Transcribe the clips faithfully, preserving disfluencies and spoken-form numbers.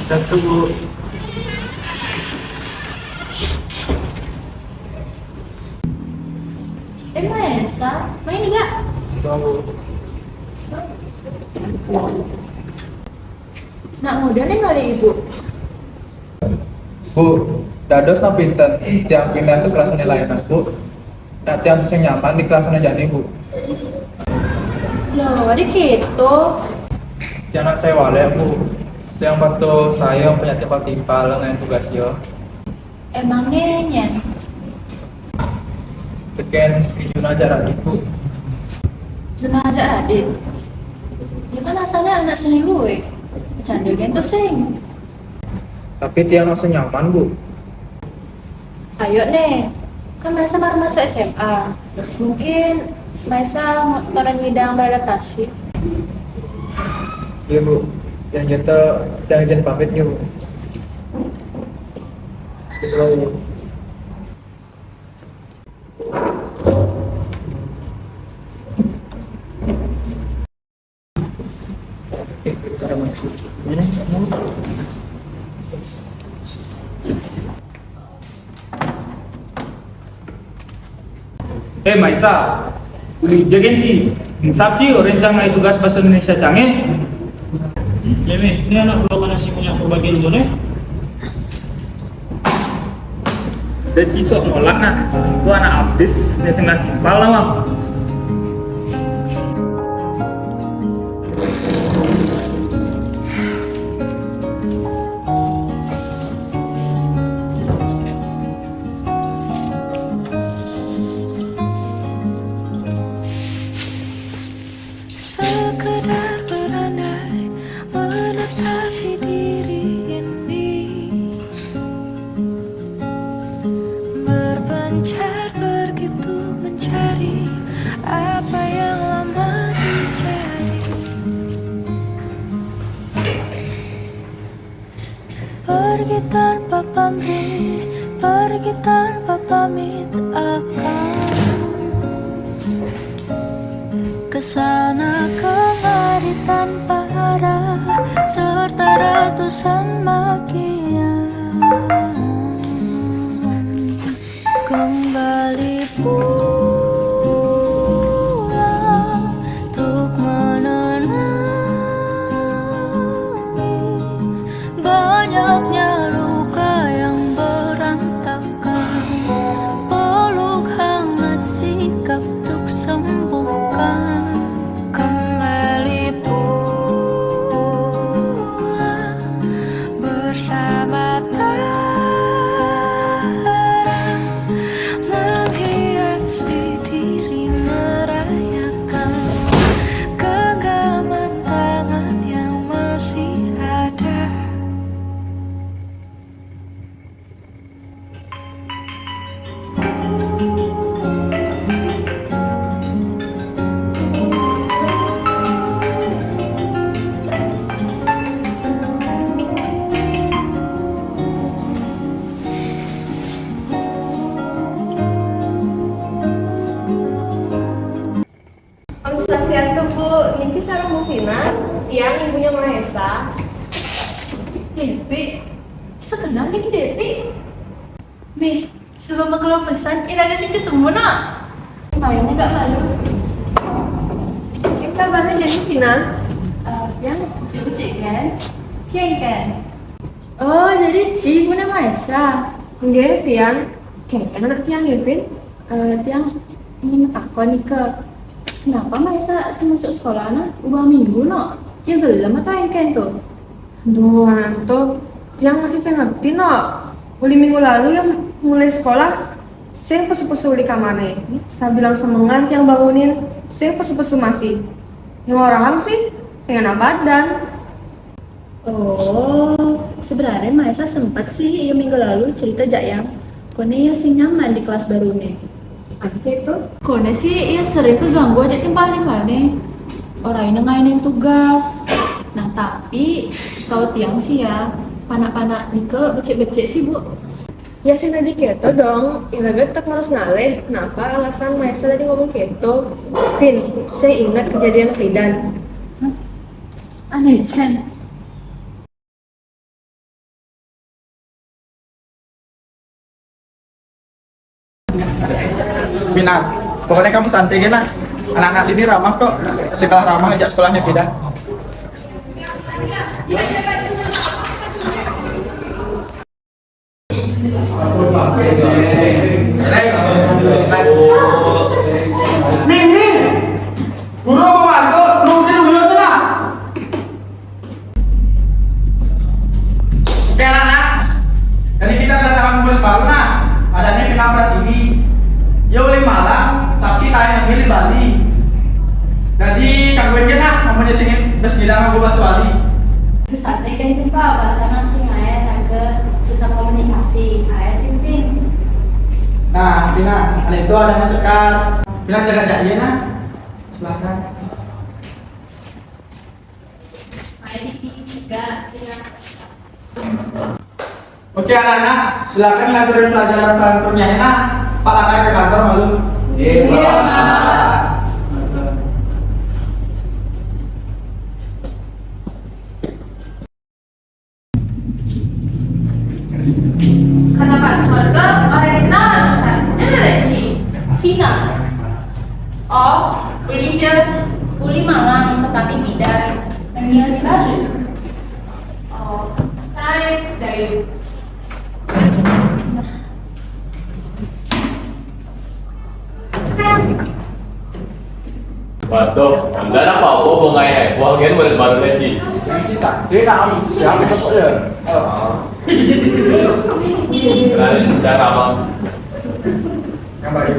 Satu, Bu. Eh, Maesa, main gak? Satu. Nak muda nih kali ibu. Bu, dados napa pinten tiang pindah ke kelas anu lain, Bu? Nak tiang tuh sing nyaman di kelas anu jani, Bu. Loh, ada gitu. Tiang nak saya wale, Bu. Tiang patuh saya punya timpal-timpal dengan tugas ya. Emang nih, Nyen? Teken Juna aja, Bu. Juna aja, Adit. Ya kan asalnya anak seni gue. Bercanda gitu sing. Tapi tiang langsung nyaman, Bu. Ayo nih, kan Maesa baru masuk S M A. Mungkin Maesa ng- orang ngidang beradaptasi. Iya, Bu. Yang kita, yang izin pamit ya, Bu. Selalu. Eh, Maisa, uli jagen ci. Insap ci, rencana itu gas bahasa Indonesia cange. Meme, ini anak belum mana sih punya pembagian itu nih? Ada ci sok nolak nah. Itu anak abis, dia sing timpal lah, Bang. Sekedar berandai menetapi diri ini. Berpencar begitu mencari apa yang lama dicari. Pergi tanpa pamrih, pergi tanpa pamit akan kesana kemari tanpa arah serta ratusan bagian. Kembali pulang untuk menenangi banyaknya luka yang berantakan. Peluk hangat, sikap untuk sembuhkan. Kembali pulang bersama terang, menghiasi diri, merayakan genggaman tangan yang masih ada. Om Swastiastu, Bu. Niki sareng Bu Vina, tiang ibunya Mahesa. Depi, sekenal nih Depi. Mih, sebelum keluar pesan, ira ada sing ketemu no. Main agak malu. Kita mana jadi Vina? Eh, yang sibuk cik kan? Ceng kan? Oh, jadi Ci, ibu nama Esa. Nggih, tiang. Keten anak tiang, nggih, Vin. Eh, tiang ingin takon nih ke, kenapa Maesa masuk sekolah nah? Ubah minggu no? Ya gelem atau engken tuh? Duh, anak tuh, tiang masih saya ngerti no. Uli minggu lalu yang mulai sekolah, sing pesu-pesu uli kamane. Sabilang semengan tiang bangunin, sing pesu-pesu masih. Yang orang sih, sing enak badan. Oh, sebenarnya Maesa sempat sih ya minggu lalu cerita jak yang kone ya sing nyaman di kelas baru nih. Ada itu. Kone sih ya sering keganggu aja timpal-timpal nih. Orang ini ngainin tugas. Nah, tapi setahu tiang sih ya, panak-panak nike becek-becek sih, Bu. Ya sih tadi keto dong, Iraga tetap harus ngalih. Kenapa alasan Maesa tadi ngomong keto? Vin, saya ingat kejadian Pidan. Aneh, Chen. Vina, pokoknya kamu santai gé nah. Anak-anak ini ramah kok. Sekolah ramah, ajak sekolahnya pindah. Mimi, guru mau masuk, nurutin uyut nah. Oke, anak-anak. Jadi kita kedatangan murid baru nah. Adanya Vina Pratiwi. Ia uli Malang, tapi taén negeri di Bali. Jadi kangguin gé nah, amun sini bes bilang aku Basuali. Santai kan, Pak, bahasana sing aya tangke susah komunikasi. Aya sing, Vin. Nah, Vina, ada itu adanya Sekar. Vina jaga jadinya nah. Silakan. Oke, anak-anak, silakan ngaturin pelajaran selanjutnya. Nah, Pak, langkah ke kantor malu. Iya, Pak. Kata Pak Sumarga, orang kenal urusan. Bener ya, Ci? Vina. Oh, uli je, uli Malang, petani bidan, nengil di Bali. Oh, tarik dari. Waduh, enggak ada apa-apa, Bang, kayak buah gen boleh baru lagi. Yang sisa, dia nak siapa kok ya? Oh. Berani, udah lama. Yang baik.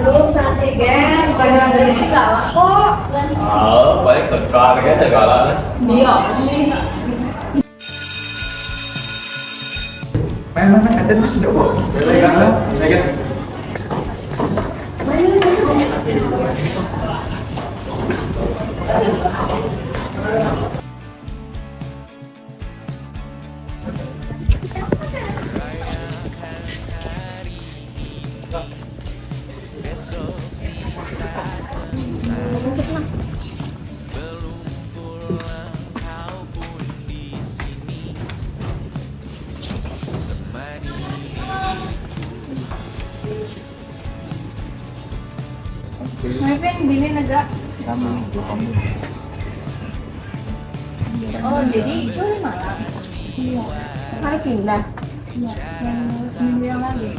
Aduh, santai, guys. Pada ada sih galak kok. Ah, paling Sekar kan ada galak. Iya sih. Main, main, main. Ada nih, sudah kok. Boleh, guys. Boleh, guys. Mepeng bini nega. Kamu, kamu. Oh, jadi curi malam. Iya. Hari pindah. Iya, yang seminggu yang lalu.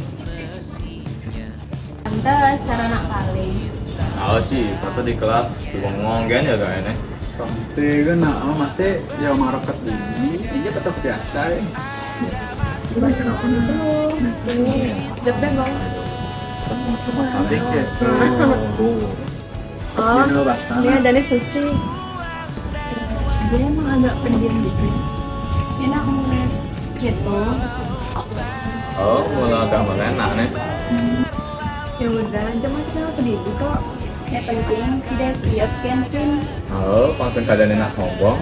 Tante, secara anak paling. Tahu, Ci, tante di kelas bengong kan ya kayaknya. Tante kan, nah, masih ya market ini, ini betul biasa ya. Ini deg-degan. Sama-sama cantik ya. Tuh. Oh, ini ada nih Suci. Dia emang agak pendiam gitu. Enak mulai gitu. Oh, mulai agak mulai enak nih. Ya udah, aja masih kenapa diri kok. Yang penting tidak siap, Kevin. Oh, langsung keadaan enak sombong.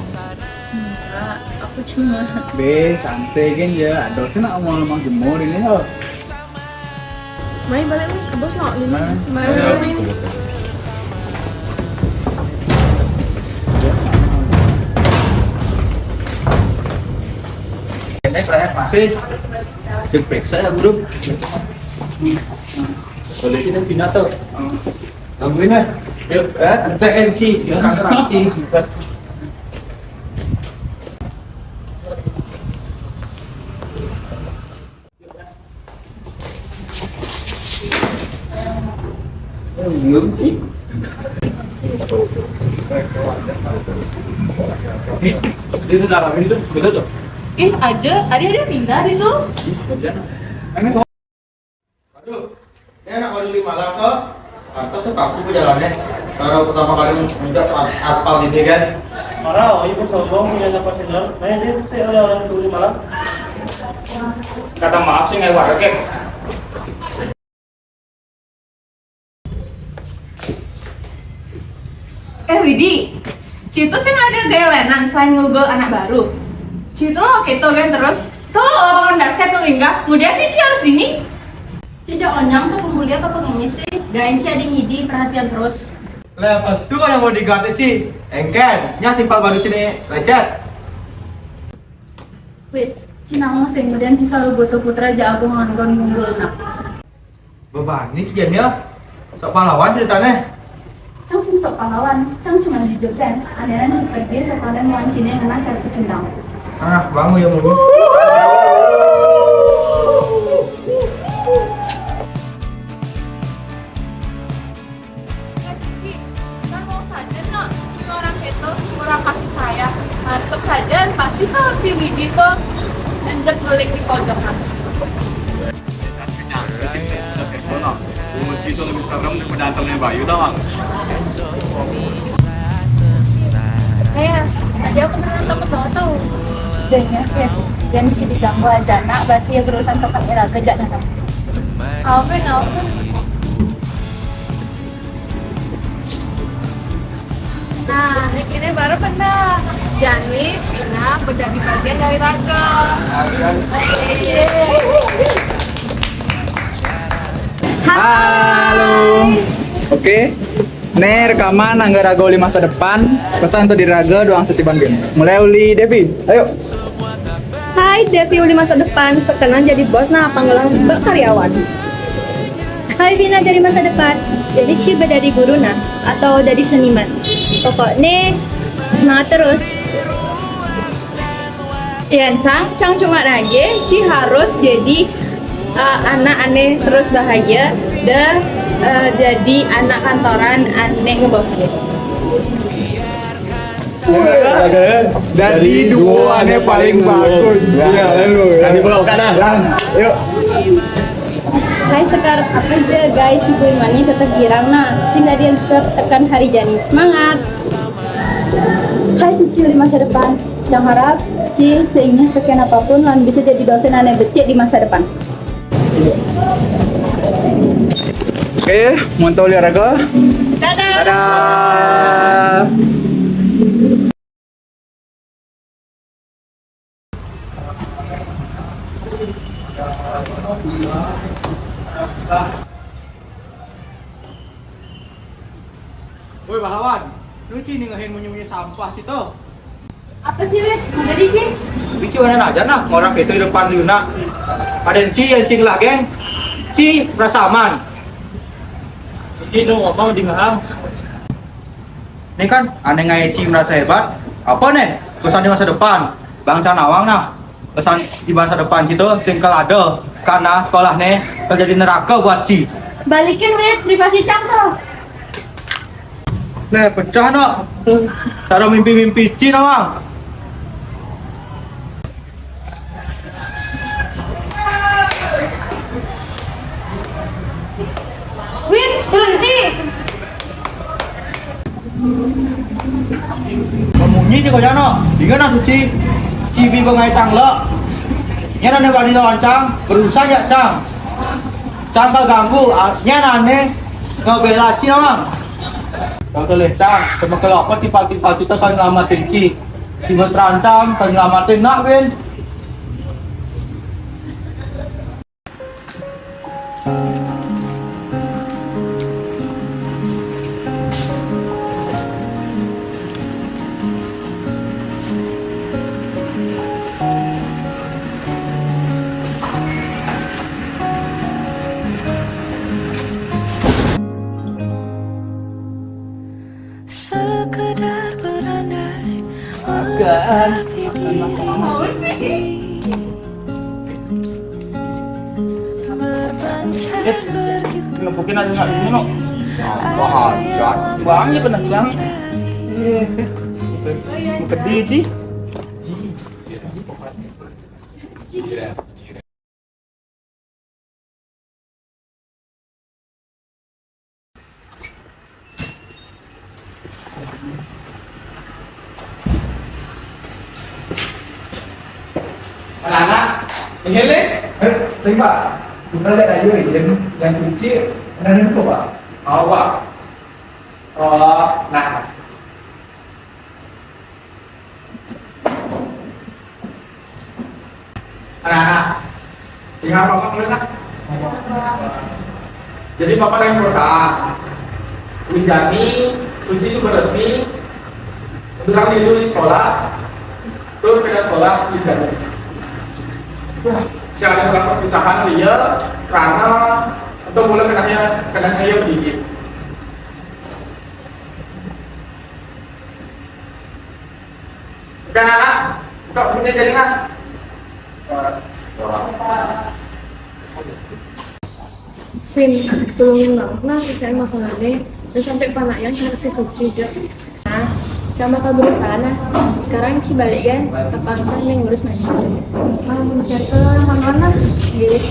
Enggak, aku cuma. Be, santai kan ya. Ada sih nak mau lemah jemur ini loh. Main balik nih, ke bos nggak? Main. Main. Ayo, ke bos. Ini terakhir masih. Cek periksa ya, guru. Boleh kita pindah tuh. Gangguin ya. Yuk, eh, T N C, konsentrasi. Dia tuh darah itu, betul tuh. Ih, aja, ada ada pindah itu. Aduh, ini anak baru lima lah tuh. Pantas tuh kaku ke jalannya. Kalau pertama kali menginjak pas aspal gitu kan. Marah, oh, ibu sombong punya apa sendal? Nah, dia sih orang dulu malam. Kata maaf sih nggak warga. Eh, Widi, Citu sing ada gaya lenan selain ngugel anak baru. Citu lo gitu kan terus. Tuh lo lapangan basket lo enggak. Mudah sih Ci harus dini. Ci jak onyang tuh kuliah apa pengemis sih? Gaen Ci ada ngidi perhatian terus. Lah, pas tu kan yang bodyguard, Ci. Engken, nya timpal baru Ci né lécét. Wit, Ci nawang sing kemudian Ci selalu butuh putra ja agung anggon munggul nak. Bebani si Jen ya. Sok pahlawan ceritané. Cang sing sok pahlawan, cang cuma jujur kan. Anénan seperti sok pahlawan wan Ci né ngenang cara pecundang. Ah, bangun ya, bangun. Kan mau saja nak, cuma orang itu kurang kasih sayang. Ngantuk saja, pasti tuh si Widi tuh nginjek guling di pojokan. Kunci itu lebih serem daripada antemnya Bayu doang. Kayak tadi aku pernah takut banget tuh. Dan ya, Fit, dan bisa diganggu aja nak, berarti ya berurusan tempat iraga aja nak. Alvin, Alvin. Nah, ini baru benar. Jani, Ina, udah di bagian dari raga. Halo. Oke. Né rekaman angga raga uli masa depan, pesan untuk diri raga doang setiban gén. Mulai uli Devi. Ayo. Hai, Devi uli masa depan, sekenan jadi bos nah apa ngelah karyawan. Hai Vina dari masa depan, jadi Ci badadi guru nah atau dadi seniman. Pokoknya semangat terus. Yan cang, cang cuma nage, Ci harus jadi uh, anak ané terus bahagia dan uh, jadi anak kantoran ané ngebosin. Dari duo ané paling bagus. Ya, lalu. Dari pulau kanan. Yuk. Hai Sekar, apa aja guys cibun mani tetap girang nah, sing ada yang serp tekan hari jani semangat. Hai Suci di masa depan, cang harap Ci seingin tekén apapun lan bisa jadi dosen ané becik di masa depan. Oke, mantau lihat raga. Dadah. Dadah. Woi pahlawan, lu Ci nih ngehin munyi-munyi sampah Ci tuh. Apa sih, Wit? Mau jadi Ci? Bici mana aja nah, orang itu di depan liuna. Ada Ci yang cing lah geng. Ci merasa aman. Ci dong apa di ngahang. Ini kan ané ngai Ci merasa hebat. Apa nih? Pesan di masa depan. Bangsa nawang nah. Pesan di masa depan Ci tuh sing kel ada karena sekolah nih terjadi neraka buat Ci. Balikin, Wit, privasi cang tuh. Nah, pecah nak. Cara mimpi-mimpi Ci nawang. Wit, berhenti. Memunyi Ci kau jano. Ingat nak Suci. Ci bi bengai cang lo. Nya nane bali lawan cang. Berusaha ya cang. Cang kaganggu. Nya nane ngebela Ci nawang. Kau tuh leh cang. Cuma kalau apa timpal-timpal kita kan nyelamatin Ci. Cuma terancam kan nyelamatin nak Win. Sekedar berandai mengetahui diri berpancar begitu. Ngepukin aja nggak ini no. Wah, jangan. Bang ya kena jang. Pedih sih. Anak-anak, ini leh. Eh, sing Pak. Bukan lihat aja nih, yang, yang suci, ada yang lupa. Oh, Pak. Oh, nah. Anak-anak, ingat Bapak mulai lah. Jadi Bapak yang pertama, Wijani Suci sumber resmi, durang ditulis sekolah, tur pindah sekolah tidak. Wah, si ada perpisahan dia karena atau mulai kenanya kenanya pendidik. Bukan anak, bukan punya jaringan. Vin, tulungin lah, nah selesai masalahnya. Udah sampai panak yang si Suci aja. Nah, sama kak berusaha nah. Sekarang si balik kan, apa aja yang ngurus mandi. Malam jatuh mana? Iya.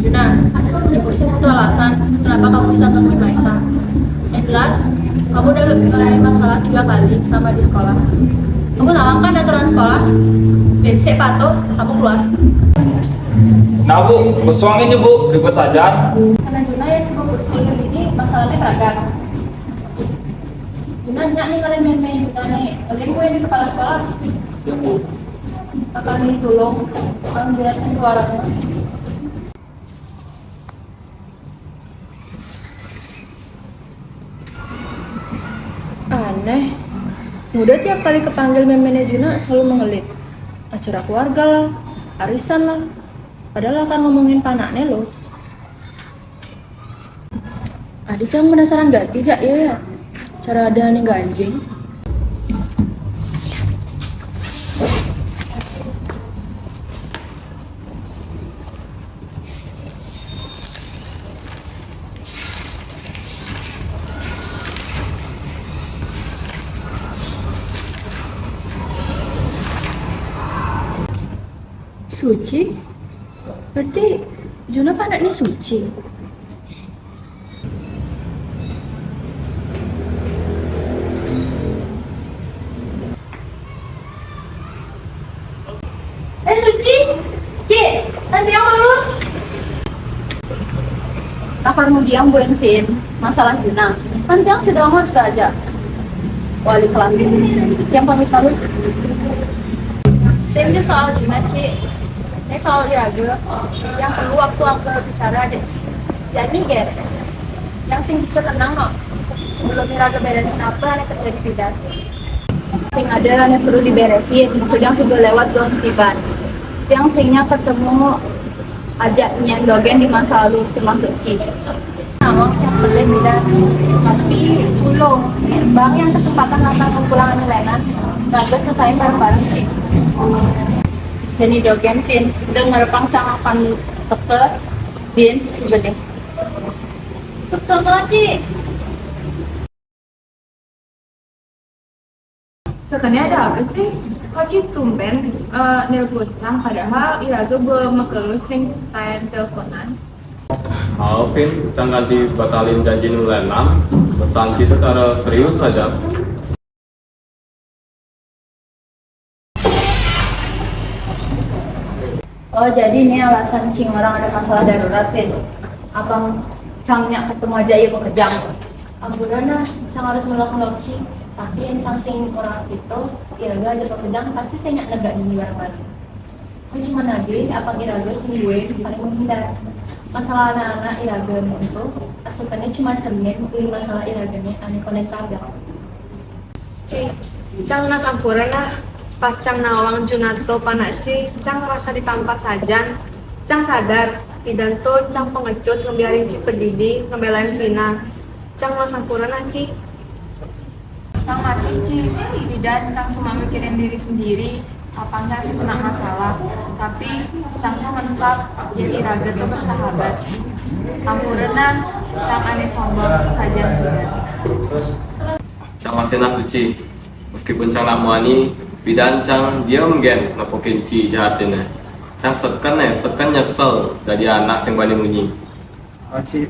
Nah, aku sih butuh alasan kenapa kamu bisa temui Maisa. Yang jelas, kamu udah kena masalah tiga kali sama di sekolah. Kamu tahu kan aturan sekolah? Bensek patuh, kamu keluar. Nah bu, pesuang ini bu, ribut saja. Karena Juna yang sibuk bersih ini masalahnya beragam. Juna nyak nih kalian main-main Juna nih. Kalian gue di kepala sekolah. Siap bu. Akan ditolong, akan jelasin ke warang. Aneh. Muda tiap kali kepanggil memennya Juna selalu mengelit. Acara keluarga lah, arisan lah. Padahal akan ngomongin panaknya loh. Adi cang penasaran gati jak ya, ya. Cara ada nih ganjing. Suci? Berarti Juna panaknya Suci. Eh Suci, Ci, nanti aku dulu. Takar mudiang buen Vin, masalah Juna. Kan tiang sudah ngot aja. Wali kelas ini. Tiang pamit dulu. Sing soal Juna, Ci. Ini soal Iraga. Yang perlu waktu aku bicara aja sih. Jadi gini, yang sing bisa tenang no. Sebelum Iraga beresin apa yang terjadi pidan. Sing ada yang perlu diberesin, aku yang sudah lewat belum tiban. Yang singnya ketemu aja nyen dogen di masa lalu termasuk Ci. Nawang yang boleh beda. Tapi ulung bang yang kesempatan nonton kepulangan Lena. Raga selesai bareng-bareng Ci. Jadi dogen Vin, denger pang cangapan teke, bien sisi benih. Sukses banget Ci. Sebenarnya ada apa sih? Kok Ci tumben eh, nelpon Cang padahal Iraga be mekelus sing tayan teleponan. Alvin, Cang ganti batalin janji nu Lenang, pesan Ci itu cara serius saja. Oh jadi ini alasan Cing orang ada masalah darurat Vin. Abang Cangnya ketemu aja iya kejang. Ampura nah, Cang harus melok-melok Cing. Tapi yang Cang sing orang itu, Iraga aja kejang pasti saya nyak negak di luar mana. Saya cuma nagih, abang Iraga sing gue saling menghindar. Masalah anak-anak Iraga itu asukannya cuma cermin dari masalah Iraganya aneh konek tabrak. Ci, Cang nah sampura nah. Pas Cang nawang Junato panak Ci, Cang merasa ditampa sajan. Cang sadar, pidan to Cang pengecut ngebiarin Ci pedidi ngebelain Vina. Cang nah sampura nah Ci. Cang masih Ci, pidan Cang cuma mikirin diri sendiri, apa enggak sih kena masalah. Tapi Cang tuh ngensap, ya Iraga tuh bersahabat. Ampura nah, Cang aneh sombong sajan juga. Cang masih nah Suci. Meskipun Cang nak muani, pidan Cang diem gen nepukin Ci jahatinnya. Cang seken ya, seken nyesel jadi anak sing bani munyi. Oh, Ci,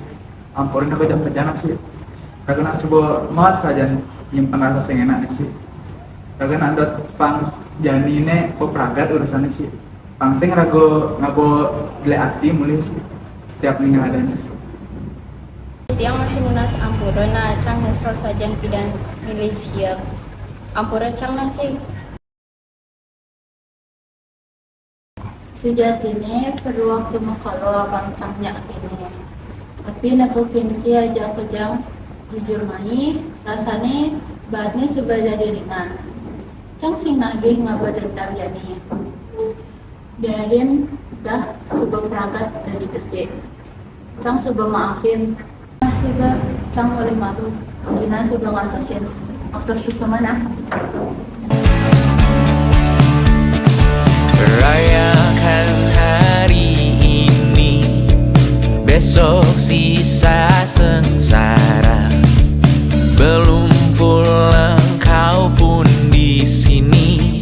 ampurin aku jam kerjaan Ci. Kagak nak sebut mat saja nyimpen rasa sing enak nih Ci. Kagak nak dot pang jani ne peperagat urusannya Ci. Pang sing ragu ngabo beli ati mulai Ci. Setiap minggu ada Ci. Tiang masih nunas ampura nah, Cang, nyesel sajan pidan milih siep. Ampura, Cang, nah, cik. Sujatiné perlu waktu makalu abang Cang nyak kéné. Tapi nepukin ci aja kejang jujur mai, rasané baatné suba jadi ringan. Cang sing nagih ngaba dendam jani. Biarin dah suba pragat dadi besik. Cang suba maafin. Ah, suba, Cang uli malu. Dina suba ngantosin. Waktu susuman ah. Rayakan hari ini, besok sisa sengsara. Belum pulang kau pun di sini,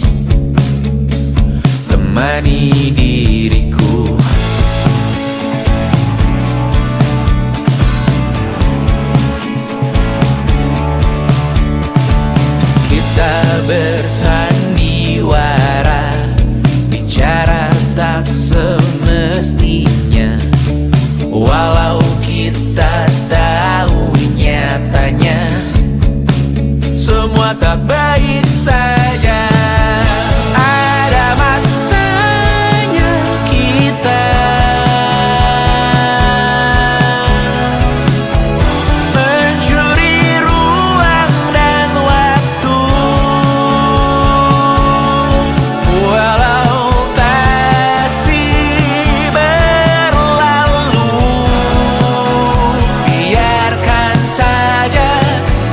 temani diriku. Kita bersandiwara, bicara tak semestinya. Walau kita tahu nyatanya semua tak baik saja. Ada masanya kita mencuri ruang dan waktu. Walau pasti berlalu, biarkan saja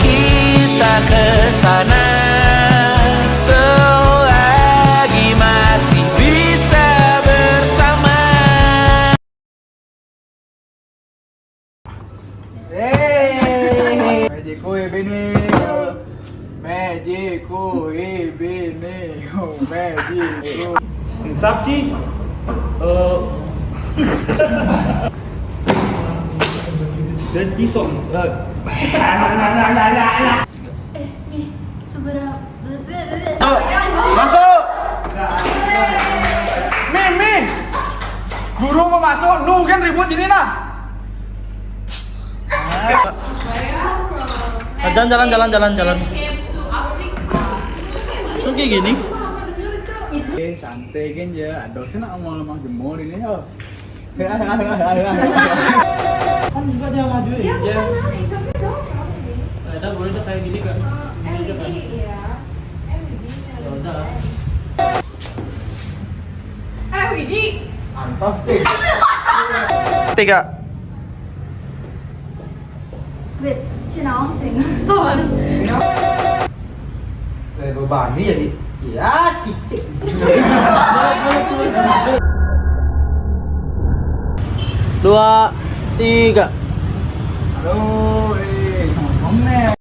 kita ke sana selagi masih bisa bersama. Magic, woi, bini. Magic, woi, bini. Magic, woi. Insap, Ci. Eh. Dan Ci sok. Eh. Eh, Mi, seberapa? Masuk. Min, Min. Guru mau masuk, nu kan ribut ini nah. Jalan, jalan, jalan, jalan, jalan. Oke, gini. Eh, santai kan ya. Ada sih nak mau lemah jemur ini ya. Kan juga dia maju ya. Iya, bukan naik, coba dong, kalau ini. Ada boleh tuh kayak gini kan? Eh, Gini aja kan? L E D, iya. L E D, Ya udah. Eh, Widi. Antos tuh. Tiga. Wait, Cinaong sing. Sabar. Eh, bebani jadi. Ya, cicik. Dua, tiga. Aduh, eh, ngomong nih.